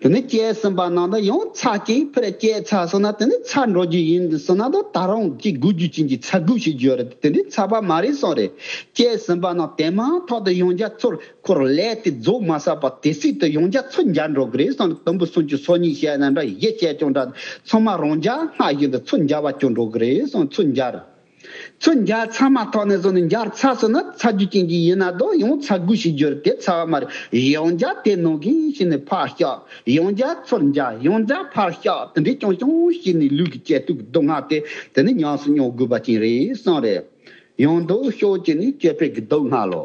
དེ་ནས་བཅད་ཟིན་པ་རྣམས་དང་ཡང་ཚར་གཅིག་ཕར་བཅད་ཚར་སོང་ན་དེ་ནས་ཚར་འགྲོ་རྒྱུ་ཡིན་སོང་ན་ད་ད་རུང་གཅིག་དགོས་རྒྱུ་ཅན་གྱི་ཚར་དགོས་ཞེས་བརྗོད་རེད། དེ་ནས་ཚར་བ་མ་རེད་གསུངས་རེད། བཅད་ཟིན་པ་རྣམས་དེ་མ་ཐག་ཏུ་ཡང་བསྐྱར་ཚུར་འཁོར་ལས་དེ་རྫོགས་མ་ཟད་པ་དེ་སྲིད་དུ་ཡང་བསྐྱར་ཚུར་འབྱར་འགྲོ་གི་རེད་གསུངས་ནས་དུམ་བུ་སུམ་ཅུ་སོ་གཉིས་བཤད་ན་འདྲ་བཞི་བཤད་ཀྱང་འདྲ་ཚང་མ་རང་འཇགས་སྔར་བཞིན་དུ་ཚུར་འབྱར་བ་སྐྱོར་འགྲོ་གི་རེད་གསུངས་ཚུར་འབྱར། ཚུར་འཇའ་ཚ་མ་ཐག་ནས་བཟུང་ནས་འཇའ་ཚ་སོང་ན་ཚ་རྒྱུ་ཅན་གྱི་ཡིན་ན་དོ་ཡང་ཚ་དགོས་ཞེས་བརྗོད་དེ་ཚ་བ་མ་རེད། ཡང་འཇའ་དེ་ནང་གི་ཞིག་ནས་ཕར་བཀྱག་ཡང་འཇའ་ཚུར་འཇའ་ཡང་འཇའ་ཕར་བཀྱག་དེ་འདྲའི་ཀྱང་ཀྱང་ཞིག་ནས་ལུས་ཀྱི་བཅད་ཐུབ་ཀྱི་སྡུག་བསྔལ་དེ་དེ་ནི་ཉམས་སུ་མྱོང་དགོས་པ་ཅན་རེད་གསུངས་རེད། ཡང་འདུག་ཤོག་ཅིག་ནི་སྐྱེ་འཕེལ་གྱི་སྡུག་བསྔལ་ལོ།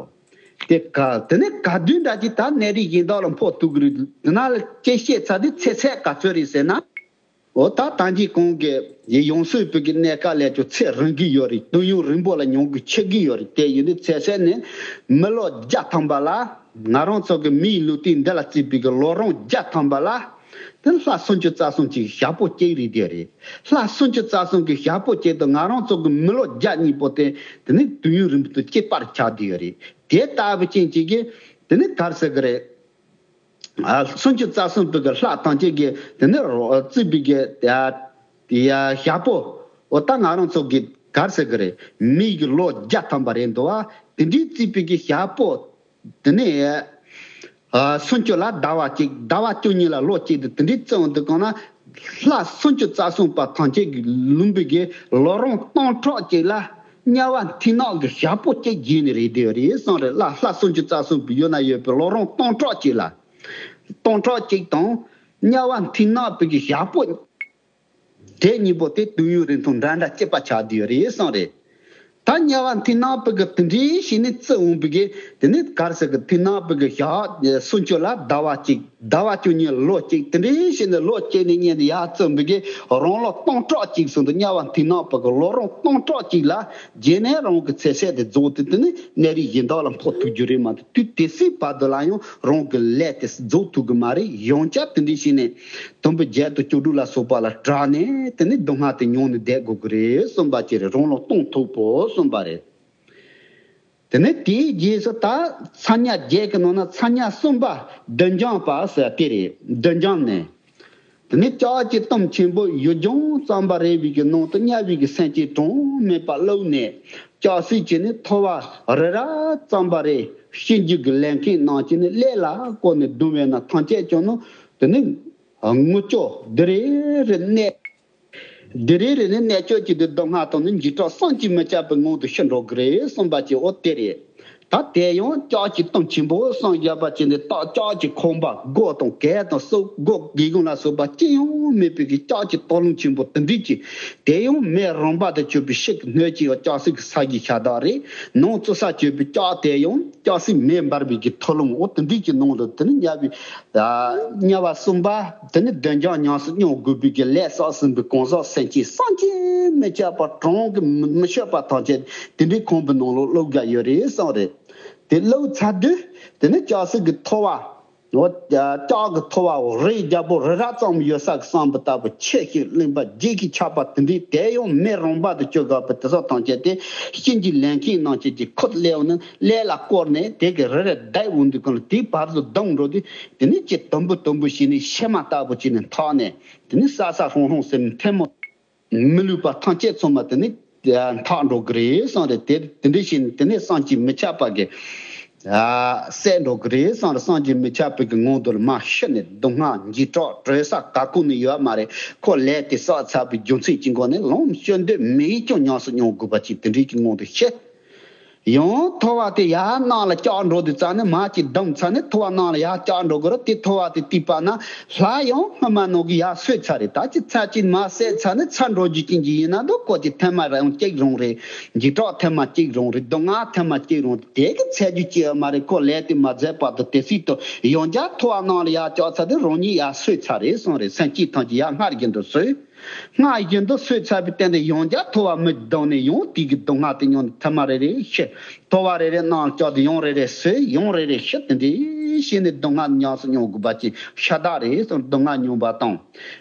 དེ་ག་དེ་ནི་ག་དུས་འདྲ་ཅིག་ད་གནས་རིས་གཞན་དག་ལ་འཕོ་ཐུབ་ཀྱི་རེད། དེ་ན་ལ་སྐྱེ་ཤས་ཚ་དེ་ཚེ་ཚད་ག་ཚོད་རེད་ཟེར་ན། འོ་ད་ད་གིན་གོང་གི་ཡི་ཡོང་སྲིད་པའི་གི་གནས་སྐབས་ལས་ཀྱང་ཚེ་རིང་གི་ཡོད་རེད། དུས་ཡུན་རིང་པོ་ལ་མྱོང་གི་ཆགས་ཀྱི་ཡོད་རེད། དེ་ཡིན་དུས་ཚེ་ཚད་ནི་མི་ལོ་བརྒྱ་ཐམ་པ་ལ་ང་རང་ཚོ་གི་མིའི་ལུས་རྟེན་འདི་ལ་བརྩིས་པའི་གི་ལོ་རིམ་བརྒྱ་ཐམ་པ་ལ། དེ་ལྷ་སུམ་ཅུ་རྩ་གསུམ་གྱི་ཞག་པོ་གཅིག་རེད་དེ་རེད། ལྷ་སུམ་ཅུ་རྩ་གསུམ་གྱི་ཞག་པོ་གཅིག་དང་ང་རང་ཚོ་གི་མི་ལོ་བརྒྱ་གཉིས་པོ་དེ་དེ་ནི་དུས་ཡུན་རིང་པོ་དུ་གཅིག་པར་ཆགས་བསྡད་ཡོད་རེད། དེ་ལྟ་བུ་ཅན་གཅིག་གིས་དེ་ནི་གར་ཟེར་གི་རེད། ཨ་སུམ་ཅུ་རྩ་གསུམ་པའི་གི་ལྷ་ཐམས་ཅད་ཀྱིས་དེ་ནི་རོ་བརྩིས་པའི་གི་ཡ་ཡ་ཞག་པོ་འོ་ད་ང་རང་ཚོ་གི་གར་ཟེར་གི་རེད། མིའི་གི་ལོ་བརྒྱ་ཐམ་པ་རེད་འདུག་བ། དེ་འདྲའི་བརྩིས་པའི་གི་ཞག་པོ། དེ་ནས་ཨ་སུམ་ཅུ་ལ་ཟླ་བ་གཅིག་ཟླ་བ་བཅུ་གཉིས་ལ་ལོ་གཅིག་དེ་དེ་འདྲའི་བརྩི་འོང་དུས་གང་ན། ལྷ་སུམ་ཅུ་རྩ་གསུམ་པ་ཐམས་ཅད་ཀྱི་ལུང་པའི་གི་ལོ་རིམ་སྟོང་ཕྲག་གཅིག་ལ་དམྱལ་བ་མཐིང་ནག་གི་ཞག་པོ་གཅིག་བརྗེས་ནས་རེད་དེ་རེད་གསུངས་རེད། ལྷ་ལྷ་སུམ་ཅུ་རྩ་གསུམ་པའི་ཡུལ་ན་ཡོད་པའི་ལོ་རིམ་སྟོང་ཕྲག་གཅིག་ལ། སྟོང་ཕྲག་གཅིག་དང་དམྱལ་བ་མཐིང་ནག་པའི་གི་ཞག་པོ། དེ་གཉིས་པོ་དེ་དུས་ཡུན་རིང་ཐུང་འདྲ་འདྲ་སྐྱེད་པ་ཆགས་བསྡད་ཡོད་རེད་གསུངས་རེད། ད་དམྱལ་བ་མཐིང་ནག་པའི་གི་དེ་འདྲའི་ཞིག་ནི་བརྩི་འོང་པའི་གི་དེ་ནི་གར་ཟེར་གི་མཐིང་ནག་པའི་གི་ཞག་སུམ་ཅུ་ལ་ཟླ་བ་གཅིག་ཟླ་བ་བཅུ་གཉིས་ལོ་གཅིག་དེ་འདྲའི་ཞིག་ནི་ལོ་གཅིག་ནས་ཉན་ནས་ཡར་བརྩི་འོང་པའི་གི་རང་ལོ་སྟོང་ཕྲག་གཅིག་སོང་དུ་དམྱལ་བ་མཐིང་ནག་པའི་གི་ལོ་རིམ་སྟོང་ཕྲག་གཅིག་ལ་རྗེས་ནས་རང་གི་ཚེ་ཚད་དེ་རྫོགས་ཏེ་དེ་ནི་གནས་རིས་གཞན་དག་ལ་འཕོ་ཐུབ་རྒྱུ་རེད་མ་གཏོགས་དུས་དེ་སྲིད་བར་དུ་ལ་ཡང་རང་གི་ལས་དེ་རྫོགས་ཐུབ་གི་མ་རེད། ཡང་བསྐྱར་དེ་འདྲའི་ཞིག་ནས། དུམ་བུ་བརྒྱད་དང་བཅུ་དྲུག་ལ་སོགས་པ་ལ་གྲགས་ནས་དེ་ནི་སྡུག་བསྔལ་དེ་མྱོང་ནས་བསྡད་དགོས་ཀྱི་རེད་གསུངས་པ་ཅི་རེད། རང་ལ་གཏོང་ཐུབ་པོ་གསུངས་པ་རེད། དེ་ནི་དེའི་རྗེས་སུ་ད་ཚ་དམྱལ་བརྒྱད་ཀྱི་ནང་ན་ཚ་དམྱལ་གསུམ་པ་བདུད་འཇོམས་པ་ཟེར་དེ་རེད། བདུད་འཇོམས་ནས་དེ་ནི་ལྕགས་ཀྱི་གཏུམ་ཆེན་པོ་ཡུལ་ལྗོངས་གཙང་པ་རེ་བའི་གི་ནང་དུ་དམྱལ་བའི་གི་སེམས་ཅན་གྲངས་མེད་པ་བླུགས་ནས་ལྕགས་སྲེག་བྱས་ནས་ཐོ་བ་རི་རབ་གཙང་པ་རེ་གཤིན་རྗེ་གི་ལས་མཁན་རྣམས་ཀྱིས་ནི་ཀླད་ལ་བསྐོར་ནས་བརྡུང་བས་ན་ཐམས་ཅད་ཀྱང་ནི། དེ་ནི་ངུ་སྐྱོ་དེ་རེ་རེ་གནས། དེ་རེ་རེ་ནི་གནས་སྐྱོ་གཅིག་ཏུ་སྡུག་བསྔལ་དང་ནི་འཇིགས་སྐྲག་བསམ་གྱིས་མི་ཁྱབ་པའི་ངང་དུ་ཤི་འགྲོ་གི་རེད་གསུངས་པ་ཅིག་འོ་དེ་རེད། ད་དེ་ཡང་ལྕགས་ཀྱི་གཏུམ་ཆེན་པོ་གསུངས་བཞག་པ་ཅིག་འདི་ད་ལྕགས་ཀྱི་ཁང་པ་སྒོ་དང་གད་དང་སོགས་སྒོ་སྒེའུ་ཁུང་ལ་སོགས་པ་ཅི་ཡང་མེད་པའི་གི་ལྕགས་ཀྱི་སྟོང་ལུང་ཆེན་པོ་དེ་འདྲ་ཅིག་དེ་ཡང་མེ་རང་འབར་དུ་གྱུར་པའི་ཤིང་གི་སྣོད་ཅིག་ཡང་ལྕགས་སྲེག་གི་ས་གཞི་ཤ་སྟག་རེད། ནང་བཙོ་ས་གྱུར་པའི་ལྕགས་དེ་ཡང་ལྕགས་སྲེག་མེ་འབར་བའི་གི་ཐོ་ལུང་འོ་དེ་འདྲ་ཅིག་ནང་དུ་དེ་ནི་དམྱལ་བའི། དམྱལ་བ་གསུམ་པ་དེ་ནི་བདུད་འཇོམས་ཉམས་སུ་མྱོང་དགོས་པའི་གི་ལས་བསགས་ཟིན་པའི་གང་ཟག་སེམས་ཅན་བསམ་གྱིས་མི་ཁྱབ་པ་གྲངས་ཀྱིས་མི་ཆོད་པ་ཐམས་ཅད་དེ་འདྲའི་ཁང་པའི་ནང་ལ་བླུགས་བཞག་ཡོད་རེད་གསུངས་རེད། དེ་བླུགས་ཚར་དུས་དེ་ནི་ལྕགས་སྲེག་གི་ཐོ་བ། འོ་ལྕགས་ཀྱི་ཐོ་བ་འོ་རི་རྒྱལ་པོ་རི་རབ་ཙམ་ཡོད་ས་གི་བསམ་པ་ལྟ་བུ་ཆེ་ཞིང་བརླིང་པ་བརྗིད་ཀྱིས་ཁྱབ་པ་དེ་འདྲའི་དེ་ཡང་མེ་རང་འབར་དུ་གྱུར་བཞག་པའི་དེ་ཚོ་ཐམས་ཅད་དེ་གཤིན་རྗེའི་ལས་མཁན་རྣམས་ཀྱིས་ཀྱི་ཁུར་སླེབས་ནས་ཀླད་ལ་བསྐོར་ནས་དེ་གི་རི་རེ་བརྡབ་འོང་དུས་གང་ལ་དེའི་བར་དུ་བརྡུངས་འགྲོ་དུས་དེ་ནི་ཀྱི་དུམ་བུ་དུམ་བུ་བྱས་ནས་ཤི་མ་ལྟ་བུ་བྱས་ནས་འཐག་ནས་དེ་ནི་ས་ས་ཧྲོང་ཧྲོང་ཟེར་ནས་ཐལ་མོ། མི་ལུས་པ་ཐམས་ཅད་ཚང་མ་དེ་ནི་འཐག་འགྲོ་གི་རེད་གསུངས་རེད། དེ་དེ་འདྲ་བྱས་ནས་དེ་ནས་བསམ་གྱིས་མི་ཁྱབ་པ་གི་བསད་འགྲོ་གི་རེད་གསུངས་རེད། བསམ་གྱིས་མི་ཁྱབ་པའི་གི་ངང་དུ་མར་ཤི་ནས་སྡུག་བསྔལ་འཇིགས་སྐྲག་བྲོས་ས་ག་གོ་ནས་ཡོད་མ་རེད། ཁོ་ལས་དེ་བསགས་ཚར་བའི་རྒྱུ་མཚན་གྱི་སྒོ་ནས་ལོངས་སྤྱོད་འདོད་མེད་ཀྱང་ཉམས་སུ་མྱོང་དགོས་པ་ཅིག་དེ་འདྲའི་གི་ངང་དུ་ཤི། ཡང་ཐོ་བ་དེ་ཡར་ནང་ལ་བཀྱག་འགྲོ་དུས་ཙ་ནས་མར་གྱི་བསྡམས་ཚར་ནས་ཐོ་བ་ནང་ལ་ཡར་བཀྱག་འགྲོ་གི་རེད། དེ་ཐོ་བ་དེ་བཏུས་པ་ན་སླར་ཡང་སྔ་མ་ནང་གི་ཡར་སོས་ཚར་རེད། ད་ཅི་ཚར་གཅིག་མར་བསད་ཚར་ནས་ཚར་འགྲོ་རྒྱུ་ཅན་གྱི་ཡིན་ན་འདུག་ཁོ་དེ་ཐེངས་མ་རང་གཅིག་རང་རེད། འཇིགས་སྐྲག་ཐེངས་མ་གཅིག་རང་རེད། སྡུག་བསྔལ་ཐེངས་མ་གཅིག་རང་རེད། དེ་གི་ཚད་རྒྱུ་ཅི་ཡོད་མ་རེད། ཁོ་ལས་དེ་མ་མཛད་བར་དུ་དེ་སྲིད་དུ་ཡང་བསྐྱར་ཐོ་བ་ནང་ལ་ཡར་བཀྱག་ཚར་དུས་རང་ཉིད་ཡར་སོས་ཚར་རེད་གསུངས་རེད། སེམས་ཅན་ཐམས་ཅད་ཡར་སྔར་བཞིན་དུ་སོས། སྔར་བཞིན་དུ་སོས་ཚར་བའི་སྟེང་དུ་ཡང་བསྐྱར་ཐོ་བ་མི་བརྡུངས་ནས་ཡང་དེ་གི་སྡུག་བསྔལ་དེ་མྱོང་ནས་ཐ་མ་རེ་རེ་ཤི། ཐོ་བ་རེ་རེ་ནང་བཅུག་སྟེ་ཡང་རེ་རེ་སོས། ཡང་རེ་རེ་ཤི། དེ་འདྲའི་ཤི་ནས་སྡུག་བསྔལ་ཉམས་སུ་མྱོང་དགོས་པ་ཅིག་ཤ་སྟག་རེད་གསུངས། སྡུག་བསྔལ་མྱོང་བ་དང་།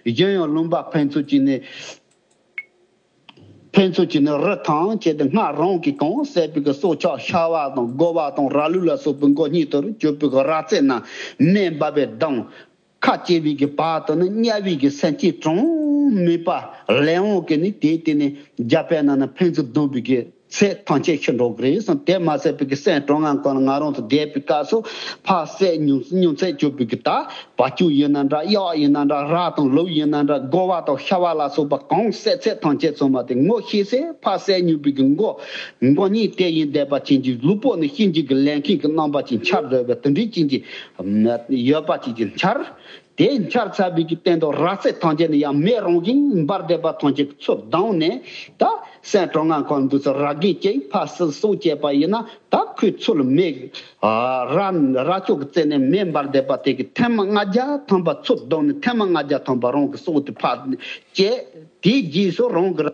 གཞན་ཡང་ལུང་པ་ཕན་ཚུན་གྱི་ནི། ཕན་ཚུན་གྱི་ནི་རི་ཐང་བྱས་ཏེ་སྔར་རང་གིས་གང་བསད་པའི་གི་སྲོག་ཆགས་ཤ་བ་དང་རྒོ་བ་དང་ར་ལུག་ལ་སོགས་པའི་མགོ་སྙིང་དུ་གྱུར་པའི་གི་ར་རྩེ་རྣམས་མེ་འབར་བས་བརྡུངས། ཁ་བཅད་པའི་གི་བར་དུ་ནི་དམྱལ་བའི་གི་སེམས་ཅན་གྲངས་མེད་པ་ལས་དབང་གིས་ནི་དེའི་སྟེང་ནས་རྒྱ་བལ་ན་ནི་ཕན་ཚུན་བརྡུངས་པའི་གི་ ཚད་ཐམས་ཅད་ཤི་འགྲོ་གི་རེད་གསུངས། དེ་མ་ཟད་པའི་གི་སེམས་གྲངས་ལྔ་ཀུན་ལ་ང་རང་ཚོ་བསྡད་པའི་སྐབས་སུ་ཕར་བསད་ཉུང་ཉུང་ཚད་གཅོད་པའི་གི་ད་བ་ཕྱུགས་ཡིན་ན་འདྲ། གཡག་ཡིན་ན་འདྲ། ར་དང་ལུག་ཡིན་ན་འདྲ། དགོ་བ་དང་ཤ་བ་ལ་སོགས་པ་གང་བསད་ཚད་ཐམས་ཅད་ཚང་མ་དེ་ངོ་ཤེས་སའི་ཕར་བསད་ཉུང་པའི་གི་མགོ་མགོ་གཉིས་དེ་ཡིན་བསྡད་པ་ཅན་གྱི་ལུས་པོ་ནི་གཤིན་རྗེ་གི་ལས་མཁན་གྱི་རྣམ་པ་ཅན་འཆར་བསྡད་པ་དེ་འདྲའི་ཅན་གྱི་ཡོད་པ་ཅན་གྱི་འཆར། དེ་འཆར་ཚར་བའི་གི་སྟེང་དུ་ར་ཚད་ཐམས་ཅད་ནི་ཡང་མེ་རང་བཞིན་འབར་བསྡད་པ་ཐམས་ཅད་ཀྱི་ཚུར་ལྡང་ནས། ད་སེམས་གྲངས་ལྔ་ཁོ་འདུག་ཚུར་ར་གན་གཅིག་ཕར་སྲོག་བཅད་པ་ཡིན་ན། ད་ཁོའི་ཚུར་མེ་ཨ་ར་ར་ཅོ་གི་རྩེ་ནས་མེ་འབར་བསྡད་པ་དེ་གི་ཐེངས་མ་ལྔ་བརྒྱ་ཐམ་པ་ཚུར་ལྡང་ནས། ཐེངས་མ་ལྔ་བརྒྱ་ཐམ་པ་རང་གི་སྲོག་དེ་ཕར་བཅད། དེའི་རྗེས་སུ་རང་གི་ར་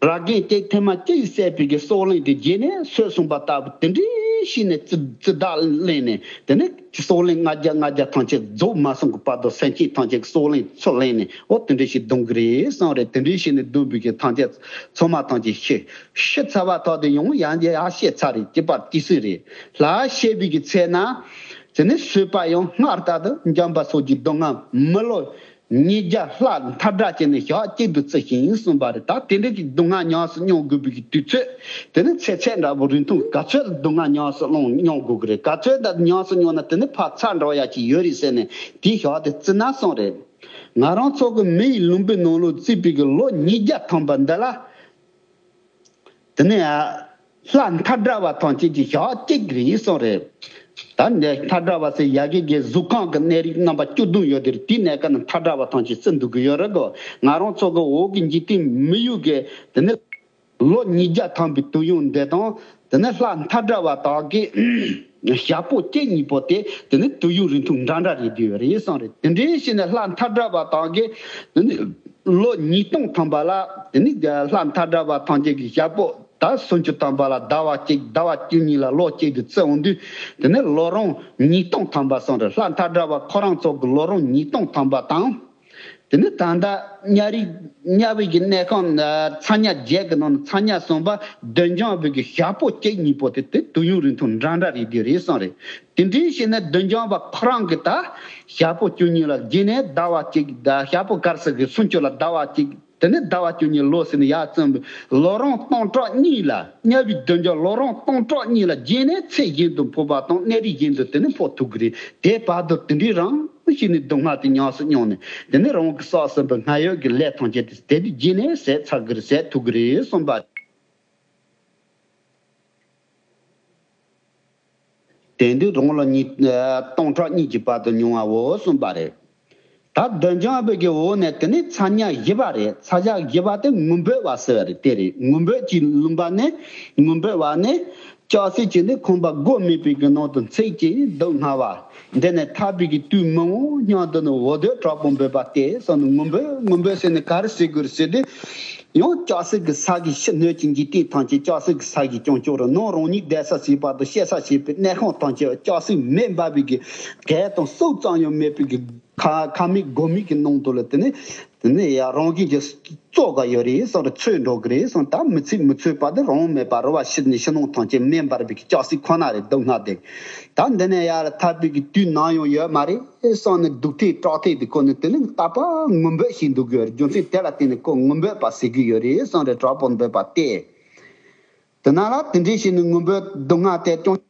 ར་གན་གཅིག་ཐེངས་མ་གཅིག་བསད་པའི་གི་སྲོག་ལན་དེ་རྗེས་ནས་སོས་སོང་བ་ལྟ་བུ་དེ་འདྲའི་ཤི་ནས་ཙི་ཙི་བདག་ལེན་ནས། དེ་ནས་སྲོག་ལན་ལྔ་བརྒྱ་ལྔ་བརྒྱ་ཐམས་ཅད་རྫོགས་མ་སོང་གི་བར་དུ་སེམས་ཅན་ཐམས་ཅད་ཀྱི་སྲོག་ལན་ཚུར་ལེན་ནས། འོ་དེ་འདྲ་ཞིག་བརྡུང་གི་རེད་གསུངས་རེད། དེ་འདྲ་ཞིག་ནས་བརྡུངས་པའི་གི་ཐམས་ཅད་ཚང་མ་ཐམས་ཅད་ཤི་ཤི་ཚར་བ་ཐག་དེ་ཡང་ཡང་ཡང་ཤི་ཚར་རེད། ཅི་པར་ཅི་སྲིད་རེད། ལྷ་ཤི་བའི་གི་ཚེ་ན་དེ་ནས་སོས་པ་ཡང་སྔར་ལྟར་དུ་འཇམ་པ་སོགས་ཀྱི་སྡུག་བསྔལ་མི་ལོ་ཉིས་བརྒྱ་ལྷག་མཐའ་བྲལ་བྱས་ནས་ཞག་གཅིག་ཏུ་བརྩི་ཞིང་གསུངས་པ་རེད། ད་དེ་འདྲ་གི་སྡུག་བསྔལ་ཉམས་སུ་མྱོང་དགོས་པའི་གི་དུས་ཚོད་དེ་ནི་ཚེ་ཚད་འདྲ་པོ་རིང་ཐུང་ག་ཚོད་སྡུག་བསྔལ་ཉམས་སུ་བླང་མྱོང་དགོས་ཀྱི་རེད། ག་ཚོད་ད་ཉམས་སུ་མྱོང་ན་དེ་ནི་ཕར་ཚར་འགྲོ་ཡ་ཅིག་ཡོད་རེད་ཟེར་ནས་དེའི་ཞག་དེ་བརྩི་ན་གསུངས་རེད། ང་རང་ཚོ་གི་མི་ཡི་ལུང་པའི་ནང་ལོགས་བརྩིས་པའི་གི་ལོ་ཉིས་བརྒྱ་ཐམ་པ་འདི་ལ། དེ་ནས་ལྷ་མཐའ་བྲལ་བ་ཐམས་ཅད་ཀྱི་ཞག་གཅིག་རེད་གསུངས་རེད། ད་ནས་མཐའ་བྲལ་བ་ཟེར་ཡ་གི་གི་གཟུགས་ཁམས་ཀྱི་གནས་རིགས་རྣམ་པ་བཅུ་བདུན་ཡོད་དེ་རེད། དེའི་གནས་སྐབས་ན་མཐའ་བྲལ་བ་ཐམས་ཅད་བརྩི་འདུག་གི་ཡོད་རེད་གོ། ང་རང་ཚོ་གི་འོག་གི་འཇིག་རྟེན་མི་ཡུལ་གི་དེ་ནས་ལོ་ཉིས་བརྒྱ་ཐམ་པའི་དུས་ཡུན་འདི་དང་། དེ་ནས་ལྷ་མཐའ་བྲལ་བ་དག་གི་ཞག་པོ་གཅིག་གཉིས་པོ་དེ་དེ་ནི་དུས་ཡུན་རིང་ཐུང་འདྲ་འདྲ་རེད་དུས་རེད་གསུངས་རེད། དེ་འདྲའི་ཕྱིར་ནས་ལྷ་མཐའ་བྲལ་བ་དག་གི་དེ་ནི་ལོ་ཉིས་སྟོང་ཐམ་པ་ལ། དེ་ནི་ལྷ་མཐའ་བྲལ་བ་ཐམས་ཅད་ཀྱི་ཞག་པོ་ད་སུམ་ཅུ་ཐམ་པ་ལ་ཟླ་བ་གཅིག་ཟླ་བ་བཅུ་གཉིས་ལ་ལོ་གཅིག་ཏུ་བརྩི་འོང་དུས། དེ་ནི་ལོ་རིམ་ཉིས་སྟོང་ཐམ་པ་གསུངས་རེད། ལྷ་མཐའ་བྲལ་བ་ཁོ་རང་ཚོ་གི་ལོ་རིམ་ཉིས་སྟོང་ཐམ་པ་དང་། དེ་ནི་ད་ལྟ་དམྱལ་རིགས་དམྱལ་བའི་གི་གནས་ཁང་ཚ་དམྱལ་བརྒྱད་ཀྱི་ནང་ནས་ཚ་དམྱལ་གསུམ་པ་སྡུག་བསྔལ་བའི་གི་ཞག་པོ་གཅིག་གཉིས་པོ་དེ་དེ་དུས་ཡུན་རིང་ཐུང་འདྲ་འདྲ་རེད་དེ་རེད་གསུངས་རེད། དེ་འདྲའི་ཕྱིར་ནས་སྡུག་བསྔལ་བ་ཁོ་རང་གི་ད་ཞག་པོ་བཅུ་གཉིས་ལ་རྗེས་ནས་ཟླ་བ་གཅིག་ད་ཞག་པོ་ག་རེ་ཟེར་གི་སུམ་ཅུ་ལ་ཟླ་བ་གཅིག་དེ་ནས་ཟླ་བ་བཅུ་གཉིས་ལོ་ཟེར་ནས་ཡར་བརྩིས་པའི་ལོ་རིམ་སྟོང་ཕྲག་གཉིས་ལ་དམྱལ་བའི་སྡུག་བསྔལ་ལོ་རིམ་སྟོང་ཕྲག་གཉིས་ལ་རྗེས་ནས་ཚེ་གཞན་དུ་འཕོ་བ་དང་གནས་རིས་གཞན་དུ་དེ་ནས་འཕོ་ཐུབ་ཀྱི་རེད། དེ་བར་དུ་དེ་འདྲའི་རང་ཞིག་ནས་སྡུག་བསྔལ་དེ་ཉམས་སུ་མྱོང་ནས། དེ་ནས་རང་གི་བསགས་ཟིན་པའི་སྔར་ཡོད་ཀྱི་ལས་ཐམས་ཅད་དེ་དེ་དུས་རྗེས་ནས་ཟད་ཚར་གི་རེད། ཟད་ཐུབ་ཀྱི་རེད་གསུངས་པ། དེང་དུས་རང་ལོ་ཉིས་སྟོང་ཕྲག་གཉིས་ཀྱི་བར་དུ་མྱོང་བའོ་གསུངས་པ་རེད། ད་སྡུག་བསྔལ་བའི་གི་འོག་ནས་དེ་ནས་ཚ་དམྱལ་བཞི་པ་རེད། ཚ་དམྱལ་བཞི་པ་དེ་ངུ་འབོད་པ་ཟེར་བ་རེད། དེ་རེད། ངུ་འབོད་ཀྱི་ལུང་པ་ནས། ངུ་འབོད་པ་ནི་ལྕགས་སྲེག་གི་ནི་ཁང་པ་སྒོ་མེད་པའི་གི་ནང་དུ་འཚིག་ཅིང་སྡུག་བསྔལ་བ། འདི་ནི་ཐར་པའི་གི་དུས་མི་འོང་སྙམ་དུ་ནི་འོ་དོད་དྲག་པོ་འབོད་པ་སྟེ་གསུངས་ནས། ངུ་འབོད་ངུ་འབོད་ཟེར་ནས་ག་རེ་ཟེར་དགོས་རེད་ཟེར་དུས། ཡང་ལྕགས་སྲེག་གི་ས་གི་ཕྱི་སྣོད་ཀྱི་འཇིག་རྟེན་ཐམས་ཅད་ལྕགས་སྲེག་གི་ས་གིས་སྐྱོང་ཆོག་རེད། ནང་རང་ཉིད་བསྡད་ས་ཟེར་བར་དུ་གཤེགས་ས་ཟེར་བའི་གནས་ཁང་ཐམས་ཅད་ལྕགས་སྲེག་མེ་འབར་བའི་གི་གད་དང་སོག་ཙམ་ཡང་མེད་པའི་གི་ཁ་ཁ་མིག་སྒོ་མིག་གི་ནང་དུ་ལ་དེ་ནས་དེ་ནས་ཡང་རང་བཞིན་གྱིས་བཙོག་ག་ཡོད་རེད་གསུངས་རེད། ཚོས་འགྲོ་གི་རེད་གསུངས། ད་མི་ཚིག་མི་ཚོས་པ་དེ་རང་མེད་པ་རུ་བ་ཕྱི་ནས་ཕྱི་ནང་ཐམས་ཅད་མེ་འབར་བའི་གི་ལྕགས་སྲེག་ཁོ་ན་རེད། སྡུག་བསྔལ་དེ་ད་འདི་ནས་ཡར་ལ་ཐར་པའི་གི་དུས་ནམ་ཡང་ཡོད་མ་རེད་གསུངས་ནས་སྡུག་ཐིག་སྐྲག་ཐིག་དེ་ཁོ་ནས་དེ་ནས་རྟག་པར་ངུ་འབོད་བྱེད་འདུག་གི་ཡོད་རེད། རྒྱུ་མཚན་དེ་ལ་བརྟེན་ནས་ཁོ་ངུ་འབོད་པ་ཟེར་གི་ཡོད་རེད་གསུངས་རེད། དྲག་པོ་འབོད་པ་སྟེ། དེ་ན་ལ་དེ་འདྲའི་ཞིག་ནི་ངུ་འབོད་སྡུག་བསྔལ་དེ་ཀྱང་